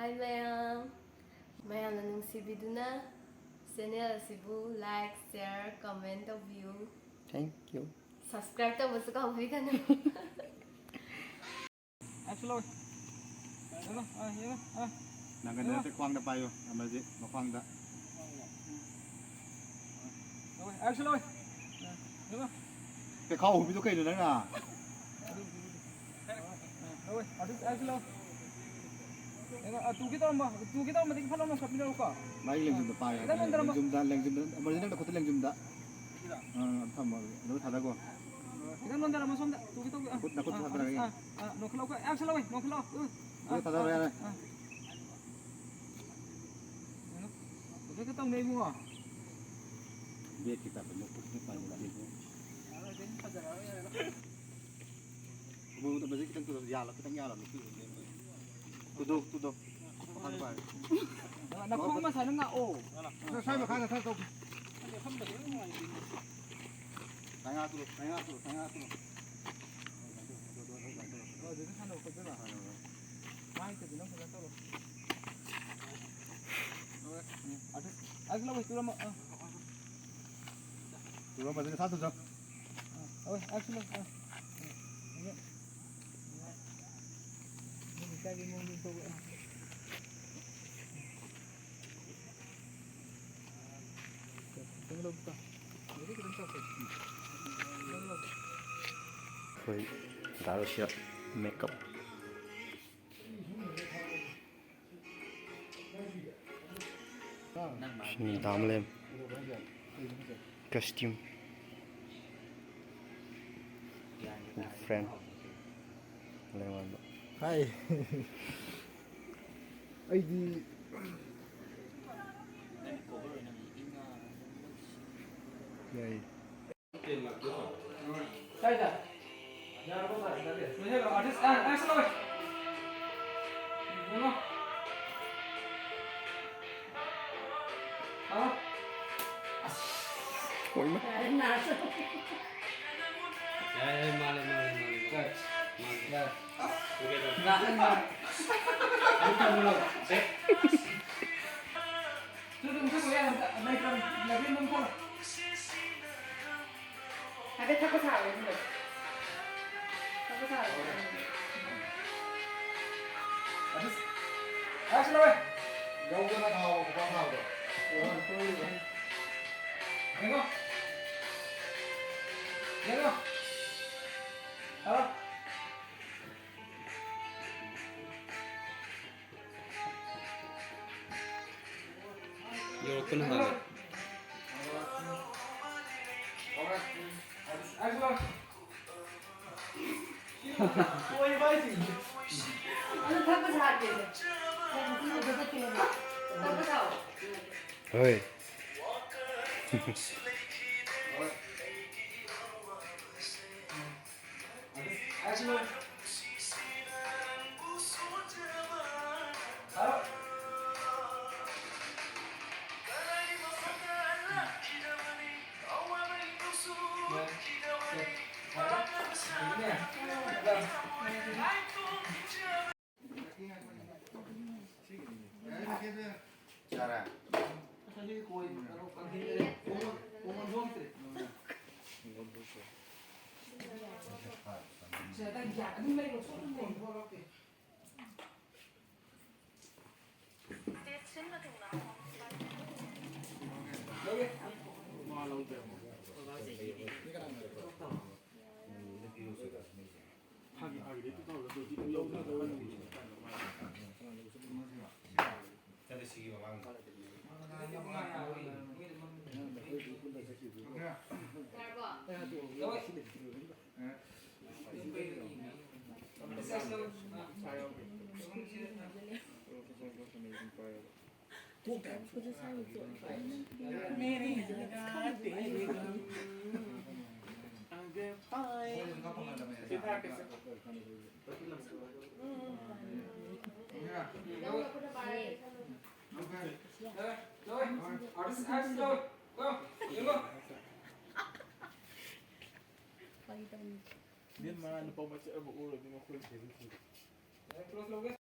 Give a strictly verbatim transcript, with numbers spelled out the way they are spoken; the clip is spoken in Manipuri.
Hi ꯃꯌꯥꯝ, ꯃꯌꯥꯝꯅ ꯅꯨꯡꯁꯤꯕꯤꯗꯨꯅ channel ꯑꯁꯤꯕꯨ like, share, comment ꯇꯧꯕꯤꯌꯨ꯫ Thank you. Subscribe ꯇꯧꯕꯁꯨ ꯀꯥꯎꯕꯤꯒꯅꯨ꯫ ꯑꯦꯞꯁꯨ ꯂꯧꯏ꯫ ꯌꯦꯡꯉꯣ, ꯑꯥ, ꯌꯦꯡꯉꯣ, ꯑꯥ꯫ ꯅꯪꯒꯟꯗ ꯅꯠꯇꯦ, ꯈ꯭ꯋꯥꯡꯗ ꯄꯥꯏꯌꯣ꯫ ꯑꯃꯔꯖꯤꯠ, ꯃꯈ꯭ꯋꯥꯡꯗ꯫ ꯂꯧꯏ, ꯑꯦꯞꯁꯨ ꯂꯧꯏ꯫ ꯑꯥ, ꯌꯦꯡꯉꯣ꯫ ꯄꯦꯈꯥꯎ ꯍꯨꯕꯤꯗꯣ ꯀꯩꯅꯣ ꯅꯪꯅ? ꯂꯧꯏ, ꯑꯗꯨ ꯑꯦꯞꯁꯨ ꯂꯧ꯫ ꯌꯦꯡꯉꯣ, ꯑꯥ, ꯇꯨꯒꯦ ꯇꯧꯔꯝꯕ, ꯇꯨꯒꯦ ꯇꯧꯔꯝꯕꯗꯒꯤ ꯐꯠ ꯂꯥꯎꯅ ꯀꯛꯄꯤꯔꯛꯎꯀꯣ꯫ ꯃꯥꯒꯤ ꯂꯦꯡꯖꯨꯝꯗ ꯄꯥꯏꯌꯣ꯫ ꯈꯤꯇꯪ ꯅꯣꯟꯊꯔꯝꯃꯣ꯫ ꯂꯦꯡꯖꯨꯝꯗ, ꯂꯦꯡꯖꯨꯝꯗ, ꯑꯃꯔꯖꯤꯠ ꯅꯪ ꯅꯈꯨꯠꯇ ꯂꯦꯡꯖꯨꯝꯗ꯫ ꯑꯥ, ꯊꯝꯃꯣ꯫ ꯑꯗꯨꯒ ꯊꯥꯗꯒꯣ꯫ ꯈꯤꯇꯪ ꯅꯣꯟꯊꯔꯝꯃꯣ ꯁꯣꯝꯗ꯫ ꯇꯨꯒꯦ ꯇꯧꯒꯦ꯫ ꯑꯥ, ꯅꯈꯨꯠ, ꯅꯈꯨꯠ ꯑꯥ, ꯊꯥꯗꯔꯒ ꯑꯥ, ꯑꯥ, ꯅꯣꯟꯈꯠꯂꯛꯑꯣ꯫ ꯑꯦꯞꯁꯨ ꯂꯧꯏ, ꯅꯣꯟꯈꯠꯂꯛꯑꯣ꯫ ꯎ, ꯑꯗꯨꯒ ꯊꯥꯗꯔꯣ ꯌꯥꯔꯦ꯫ ꯑꯥ꯫ ꯍꯧꯖꯤꯛ ꯈꯛꯇ ꯇꯧꯅꯩ ꯏꯕꯨꯡꯉꯣ꯫ ꯕꯦꯠꯀꯤ ꯇꯥꯏꯞꯇ ꯅꯣꯛꯄꯁꯤꯅ ꯄꯥꯏꯕ ꯅꯠꯇꯦ ꯏꯕꯨꯡꯉꯣ꯫ ꯏꯕꯨꯡꯉꯣ, ꯃꯁꯤ ꯈꯤꯇꯪ ꯇꯨꯗꯣ, ꯌꯥꯜꯂꯣ, ꯈꯤꯇꯪ ꯌꯥꯜꯂꯣ, ꯅꯨꯄꯤ ꯑꯣꯏꯕꯅꯤꯅ꯫ ꯇꯨꯗꯣ, ꯇꯨꯗꯣ꯫ ꯃꯈꯥꯗ ꯄꯥꯏꯔꯦ꯫ ꯅꯈꯣꯡ ꯃꯁꯥꯏꯅ ꯉꯥꯛꯑꯣ꯫ ꯁ꯭ꯋꯥꯏ ꯃꯈꯥꯗ ꯈꯔ ꯇꯧ꯫ ꯁꯥꯏ ꯉꯥꯛꯇ꯭ꯔꯣ, ꯁꯥꯏ ꯉꯥꯛꯇ꯭ꯔꯣ, ꯁꯥꯏ ꯉꯥꯛꯇ꯭ꯔꯣ꯫ ꯑꯗꯨꯗ ꯁꯥꯟꯅꯕ ꯈꯣꯠꯆꯕ꯫ ꯃꯥꯏ ꯇꯧꯗꯅ ꯐꯖꯅ ꯇꯧꯔꯣ꯫ ꯑꯗꯨ, ꯑꯗꯨ ꯂꯧ, ꯇꯨꯔꯝꯃꯣ꯫ ꯑꯥ꯫ ꯇꯨꯔꯣ, ꯐꯖꯅ ꯁꯥꯠ ꯇꯨꯖꯧ꯫ ꯑꯥ, ꯍꯣꯏ, ꯑꯥ, ꯁꯤ ꯂꯧ, ꯑꯥ꯫ ꯑꯥ, ꯑꯥ꯫ ꯃꯣꯏ ꯂꯩꯀꯥꯏꯒꯤ ꯃꯑꯣꯡꯗ ꯇꯧꯕ, ꯑꯥ꯫ ꯈꯤꯇꯪ ꯂꯧ, ꯈꯤꯇꯪ꯫ ꯈꯤꯇꯪ ꯂꯧ꯫ ꯑꯩꯈꯣꯏ ꯗꯥ ꯔꯣꯁꯤꯌꯥ ꯃꯦꯀꯞ꯫ ꯁꯤꯅꯤ ꯗꯥ ꯃꯥꯂꯦꯝ ꯀꯁꯇ꯭ꯌꯨꯝ꯫ ꯐ꯭ꯔꯦꯟ ꯂꯩꯉꯣꯟꯗ꯫ ꯍꯥꯏ꯫ ꯑꯩꯗꯤ ꯌꯥꯏ꯫ ꯍꯥꯏꯐꯦꯠ ꯊꯛꯄ ꯁꯥꯔꯣ, ꯑꯗꯨꯒ꯫ ꯊꯛꯄ ꯁꯥꯔꯣ꯫ ꯑꯗꯨ, ꯑꯁ, ꯂꯧꯋꯦ꯫ ꯌꯧꯗꯅ ꯊꯥꯎ ꯈꯨꯄꯥꯛ ꯊꯥꯕꯗꯣ꯫ ꯌꯦꯡꯉꯣ꯫ ꯌꯦꯡꯉꯣ꯫ ꯊꯥꯔꯣ꯫ ꯌꯧꯔꯛꯄꯅ ꯍꯥꯜꯂꯦ꯫ ꯑꯗꯨ ꯊꯛꯄ ꯁꯥꯍꯟꯒꯦꯁꯦ꯫ ꯊꯛꯄ ꯁꯥꯑꯣ꯫ ꯍꯣꯏ꯫ ꯌꯥꯔꯦ꯫ ꯐꯥꯒꯤ ꯇꯧꯅꯤ꯫ ꯏꯕꯦꯝꯃ, ꯅꯨꯄꯥ ꯃꯆꯥ ꯑꯃ ꯎꯔꯗꯤ ꯃꯈꯣꯏ ꯊꯦꯡꯅ ꯊꯤꯔꯦ꯫